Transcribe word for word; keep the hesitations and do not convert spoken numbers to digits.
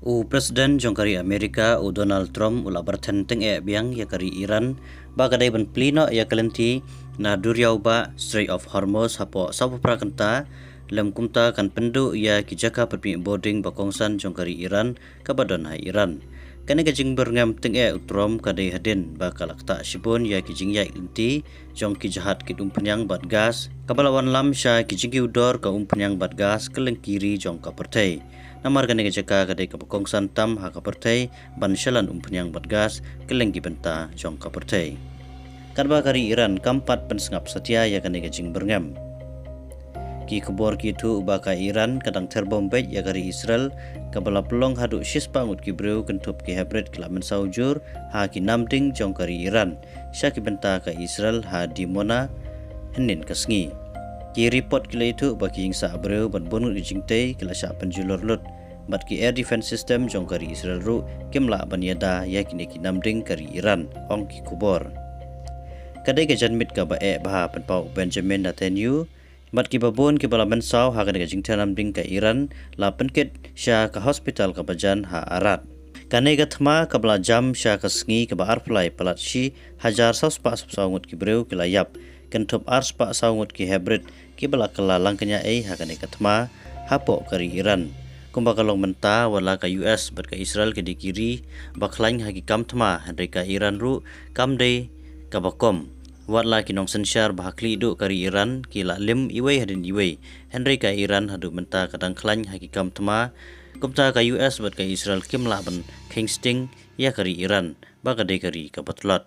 U President jong ka ri Amerika, u Donald Trump, u la byrthen tyngeh biang ïa ka ri Iran ba ka dei ban plie noh ïa ka lynti na duriaw bah Strait of Hormuz hapoh sawphew phra kynta, lem kumta kan pynduh ïa ki jaka pynmih bording ba kongsan jong ka ri Iran kaba don ha Iran. Kane ka jingbyrngem tyngeh u Trump ka dei hadien ba ka la ktah shibun ïa ki jingïaid lynti jong ki jahaj kit umphniang bad gas, kaba la wanlam sha ki jingkiew dor ka umphniang bad gas kylleng ki ri jong ka pyrthei. Namar kane ka jaka ka dei kaba kongsan tam ha ka pyrthei ban shalan umphniang bad gas kylleng ki bynta jong ka pyrthei. Katba ka ri Iran kam pat pynsngap satia ïa kane ka jingbyrngem. Ki khubor ki ïathuh ba ka Iran ka dang ther bom beit ïa ka ri Israel, kaba la pynlong haduh shispah ngut ki briew kynthup ki hybrid ki la mynsaw jur ha ki namding jong ka ri Iran sha ki bynta ka Israel ha Dimona hynnin ka sngi. Ki report ki la ïathuh ba ki jingsah briew bad bun ngut ki jingtei ki la shah pynjulor lut, bad ki air defense system jong ka ri Israel ruh kim lah ban ïada ïa kine ki namding ka ri Iran, ong ki khubor. Ka dei ka janmiet kaba eh bha, pynpaw u Benjamin Netanyahu, bad kiba bun kiba la mynsaw ha kane ka jingther namding ka Iran la pynkit sha ka hospital kaba jan ha Arad. Kane ka thma kaba la jam sha ka sngi kaba arphew lai palat shi hajar saw spah saw phew saw ngut ki briew ki la ïap, kynthup ar spah saw ngut ki hybrid kiba la kylla lang kñia ei ha kane ka thma hapoh ka ri Iran. Kumba ka long mynta, wat la ka U S bad ka Israel ki dei ki ri ba khlaiñ ha ki kam thma, hynrei ka Iran ruh kam dei kaba kongsan. Wat la ki nongsynshar ba ha khlieh duh ka ri Iran ki la lim iwei hadien iwei, hynrei ka Iran haduh mynta ka dang khlaiñ ha ki kam thma. Kumta ka U S bad ka Israel kim lah ban kheiñ sting ïa ka ri Iran ba ka dei ka ri kaba tlot.